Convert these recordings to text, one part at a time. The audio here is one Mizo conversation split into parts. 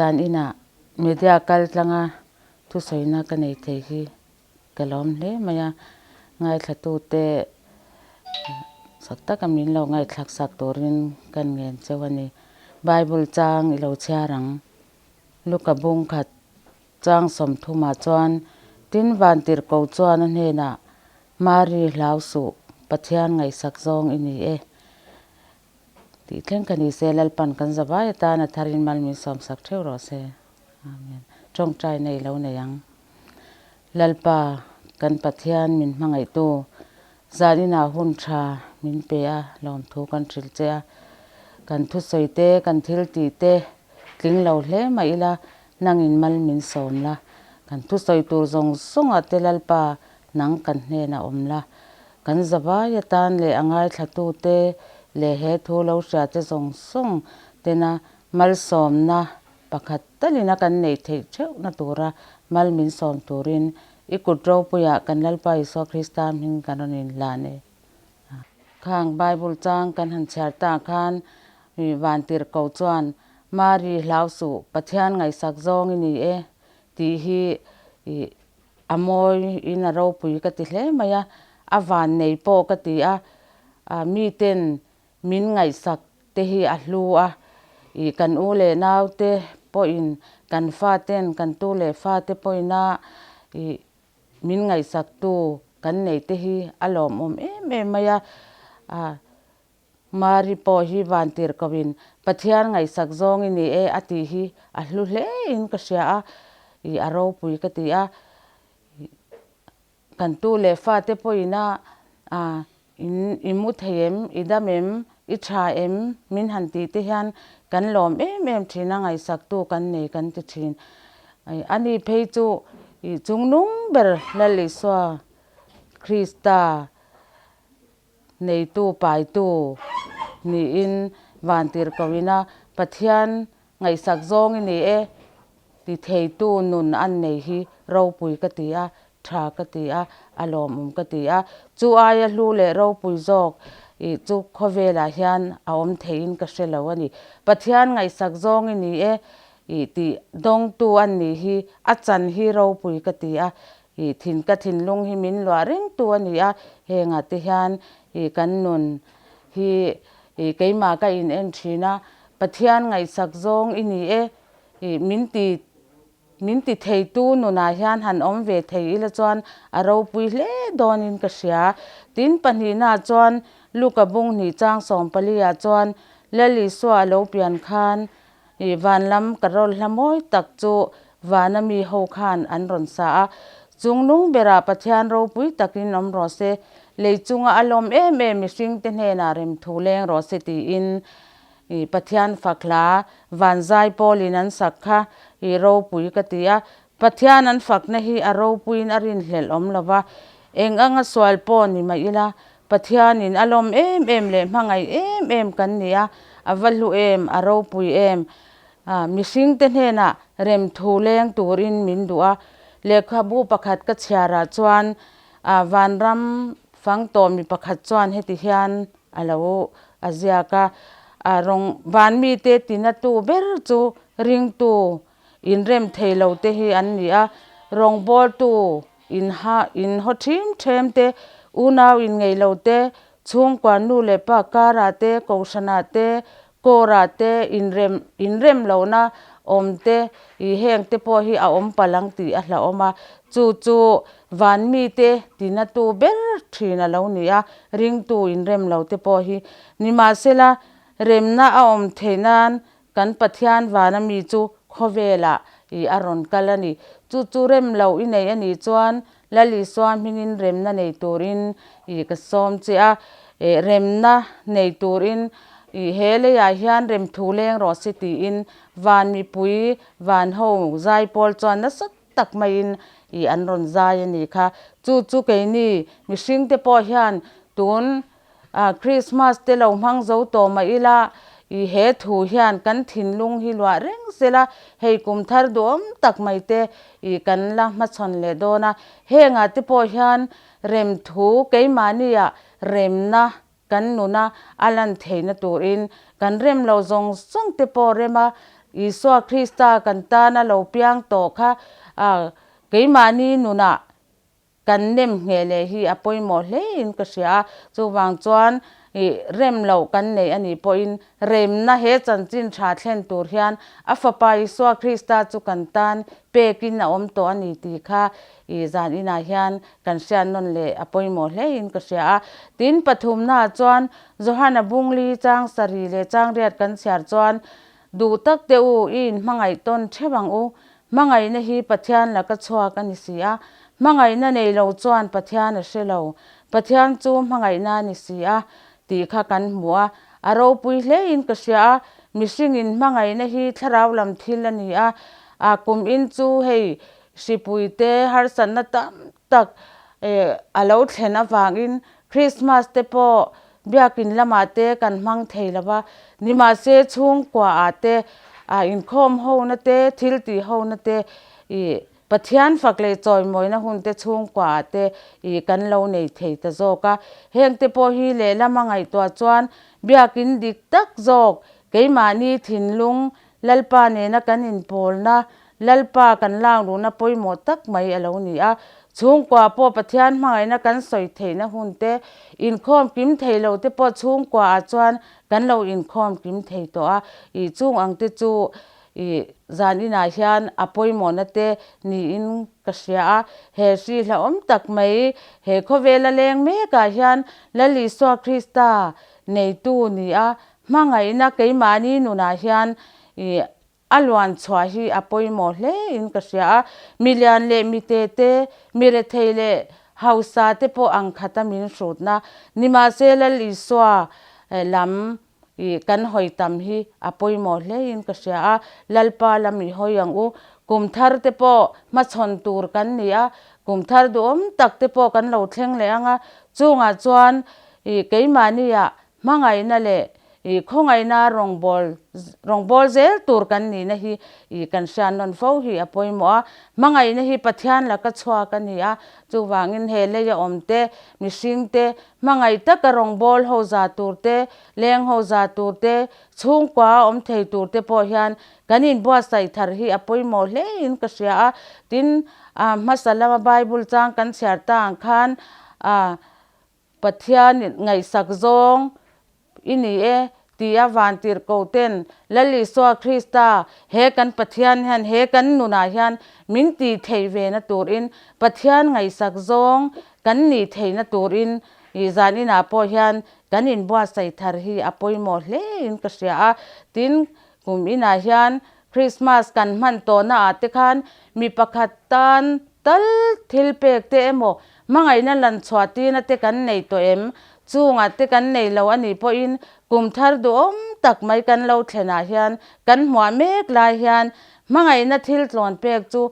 Zan inah media kal tlanga thusawina ka nei thei hi ka lawm hle mai a, ngaithlatute sak taka min lo ngaihthlak sak turin kan ngen cheu a ni. Bible chang i lo chhiar ang. Luka bung khat chang sawmthumah chuan tin vantirhko chuan a hnenah, Mari hlau suh, Pathian ngaihsak zawng i ni e. Tih thleng ka ni se, Lalpan kan zavai atan a tharin mal min sawmsak theuh rawh se. Amen. Tawngtai nei lo nei ang. Lalpa, kan Pathian min hmangaihtu, zan inah hun tha min pe a, lawmthu kan hrilh che a. Kan thusawi te, kan thil tih te tling lo hle mah ila, nangin mal min sawm la. Kan thusawi tur zawng zawngah te Lalpa, nang kan hnenah awm la. Kan zavai atan leh a ngaithlatute leh he thu lo hriate zawng zawng tena malsawmna pakhat talina kan neih theih theuhna tura mal min sawm turin i kut ropuiah kan Lalpa Isua Krista hming kan rawn inhlan e. Khang Bible chang kan han chhiar ta khan vantirhko chuan Mari hlau suh, Pathian ngaihsak zawng i ni e tih hi A mawi in a ropui ka ti hle mai a, a van nei pawh ka ti a, miten min ngaihsak te hi a hlu a, ih kan u leh nau te pawhin kan fa ten kan tu leh fa te pawhin a ih min ngaihsak tu kan neih te hi a lawmawm em em mai a, Mari pawh hi vantir koin Pathian ngaihsak zawng i ni e a tih hi a hlu hle in ka hria a, ih a ropui ka ti a, kan tu leh fate pawhin a in i mu thei em, i dam em, i tha em min han tih te hian kan lawm em em thin a, ngaihsaktu kan nei kan ti thin. Ani phei chu ih chungnung ber Lal Isua Krista Neitu paitu niin vantirhkohina Pathian ngaihsak zawng i ni e ti theitu nun an nei hi ropui ka ti a, tha ka ti a, a lawmawm ka ti a. Chu aia hlu leh ropui zawk ih chu khawvelah hian a awm theihin ka hre lo a ni. Pathian ngaihsak zawng i ni e ih tih dawngtu an nih hi a chan hi ropui ka ti a, Ih thin ka thinlung hi min luah rengtu a ni a, hengah te hian ih kan nun hi ih keimah ka in en thin a, Pathian ngaihsak zawng i ni e, ih min ti min ti theitu nunah hian han awm ve thei ila chuan a ropui hle dawnin ka hria. Tin pahnihnaah chuan Luka bung hnih chang sawmpaliah chuan Lal Isua a lo pian khan Ih van lam ka rawl hla mawi tak chu vana mi ho khan an rawn sa a, chung nung berah Pathian ropui takin awm rawh se, lei chunga a lawm em em mihring te hnenah remthu leng rawh se tiin ih Pathian fak hla van zai pawlin an sak kha ih ropui ka ti a, Pathian an fakna hi a ropuiin a rinhlelh awm lo va, eng anga sual pawh ni mah ila Pathianin a lawm em em leh hmangaih em em kan ni a, a va hlu em, a ropui em. Mihringte hnenah remthu leng turin min duh a, lehkhabu pakhat ka chhiarah chuan vanram fang tawh mi pakhat chuan heti hian a lo a ziak a, rawng van mite tinatu ber chu ringtu inrem thei lo te hi an ni a, rawngbawltu inha inhaw ṭhim ṭhem te, unau inngei lo te, chhungkua nu leh pa karah te, kohhranah te, kawrah te inrem inrem lohna awm te ih heng te pawh hi a awm palh ang tih a hlauhawm a, chu chu van mite tinatu ber ṭhin a lo ni a, ringtu inrem lo te pawh hi. Nimahsela, remna a awm theih nan Kan Pathian vana mi chu khawvelah i a rawn kal a ni. Chu chu rem loh i nei a nih chuan Lal Isua hmingin remna nei turin i ka sawm che a. Remna nei turin i he leiah hian rem thu leng rawh se tiin van mipui van ho zaipawl chuan nasa tak maiin i an rawn zai a nih kha. Chu chu keini mihringte pawh hian tun A Christmas te lo hmang zo tawh mah ila, i he thu hian kan thinlung hi luah reng sela, hei kum thar duhawm tak mai te i kan la hmachhawn leh dawn a. Hengah te pawh hian rem thu keimahnia remna kan nuna a lan theihna turin kan rem lo zawng zawng te pawh rem a, Isua Krista kan tana lo piang tawh kha keimahni nunah kan nem ngheh leh hi a pawimawh hlein ka hria a. Chuvang chuan rem loh kan neih a nih pawhin remna he chanchin tha thlen tur hian a Fapa Isua Krista chu kan tan pekin a awm tawh a ni tih kha zan inah hian kan hriat nawn leh a pawimawh hlein ka hria a. Tin, pathumnaah chuan Johana Bungli chang sarih leh chang riat kan chhiar chuan Duh tak teh u, i inhmangaih tawn theuh ang u. Hmangaihna hi Pathian laka chhuak a ni si a, hmangaihna nei lo chuan Pathian a hre lo. Pathian chu hmangaihna a ni si a, tih kha kan hmu a. A ropui hlein ka hria a, mihringin hmangaihna hi thlarau lam thil a ni a, a kum in chu hei hripui te harsatna tam tak a lo thlen avangin Krismas te pawh Biakin lamah te kan hmang thei lo va, nimahse chhungkuaah te, inkhawm hona te, thil tih hona te, ih Pathian fak leh chawimawina hun te chhungkuaah te ih kan lo nei thei ta zawk a. Heng te pawh hi lehlama ngaihtuah chuan biakin dik tak zawk keimahni thinlung Lalpa nena kan inpawlna, Lalpa kan lakluhna pawimawh tak mai a lo ni a. Chhungkua pawh Pathian hmangaihna kan sawi theihna hun te, inkhawm kim thei lo te pawh chhungkuaah chuan kan lo inkhawm kim thei tawh a. Ih chung ang te chu ih zan inah hian a pawimawhna te niin ka hria a. He hri hlauhawm tak mai he khawvela leng mekah hian Lal Isua Krista neitu ni a, Hmangaihna keimahni nunah hian ih a luan chhuah hi a pawimawh hle in ka hria a, mi lian leh mi te te, mi rethei leh hausa te pawh ang khata min hrutna. Nimahse Lal Isua lam ih kan hawi tam hi a pawimawh hle in ka hria a, Lalpa lam i hawi ang u. Kum thar te pawh hmachhawn tur kan ni a, kum thar duhawm tak te pawh kan lo thleng leh ang a, chungah chuan ih keimahniah Hmangaihna leh i khawngaihna rawngbâwl rawngbâwl zêl tûr kan nihna hi i kan hriat nawn fo hi a pawimawh a. Hmangaihna hi Pathian laka chhuak a ni a, chuvângin he leia awm te, mihring te, hmangaih taka rawngbâwl ho za tûr te, leng ho za tûr te, chhûngkua a awm thei tûr te pawh hian kan inbuatsaih thar hi a pawimawh hlein ka hria a. Tin, a hmasa lama Bible chang kan chhiar ta ang khân a Pathian ngaihsak zawng i ni e tia vantirhkoh ten Lal Isua Krista he kan Pathian hian he kan nunah hian min tih theih ve na turin Pathian ngaihsak zawng kan nih theihna turin ih zan inah pawh hian kan inbuatsaih thar hi a pawimawh hle in ka hria a. Tin, kum inah hian Krismas kan hman tawhna ah te khan mi pakhat tan tal thil pek te emaw hmangaihna lan chhuah tina te kan nei tawh em? Chungah te kan nei lo a nih pawhin kum thar duhawm tak mai kan lo thlenah hian kan hmuah mek lai hian hmangaihna thil tlawn pek chu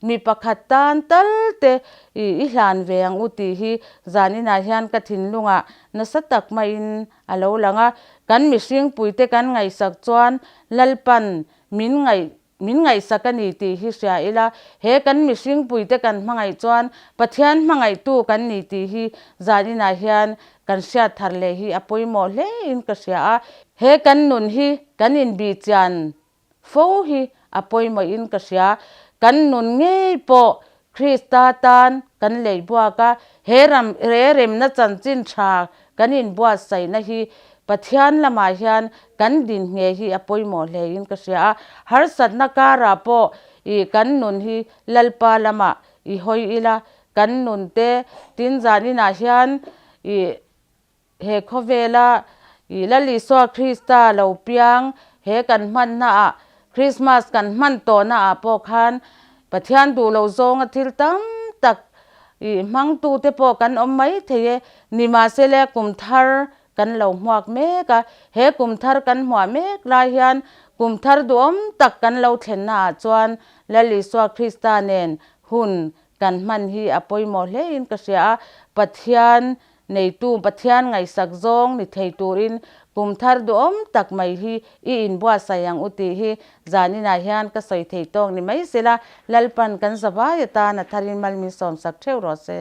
Mi pakhat tan tal te i hlan ve ang u tih hi zan inah hian ka thinlungah nasa tak maiin a lo lang a. Kan mihringpuite kan ngaihsak chuan Lalpan min ngaih min ngaihsak a ni tih hi hria ila, he kan mihringpuite kan hmangaih chuan Pathian hmangaihtu kan ni tih hi zan inah hian kan hriat thar leh hi a pawimawh hlein ka hria a. He kan nun hi kan inbihchian Fo hi a pawimawhin ka hria. Kan nun ngei pawh Krista tan kan lei buak a, he ram he remna chanchin tha kan inbuatsaihna hi Pathian lamah hian kan din nghe hi a pawimawh hlein ka hria a. Harsatna karah pawh ih kan nun hi Lalpa lamah i hawi ila, kan nun te tin zan inah hian ih He khawvela i Lal Isua Krista lo piang he kan hmannaah, Krismas kan hman tawhnaah pawh khan Pathian duh lo zawnga thil tam tak i hmangtute pawh kan awm mai thei e. Nimahsela kum thar kan lo hmuak mek a, he kum thar kan hmuah mek lai hian kum thar duhawm tak kan lo thlennaah chuan Lal Isua Krista nen hun kan hman hi a pawimawh hlein ka hria a, Pathian Neitu Pathian ngaihsak zawng ni thei turin kum thar duhawm tak mai hi i inbuatsaih ang u tih hi zaninah hian ka sawi thei tawk ni mai sela, Lalpan kan zavai atan a tharin mal min sawmsak theuh rawh se.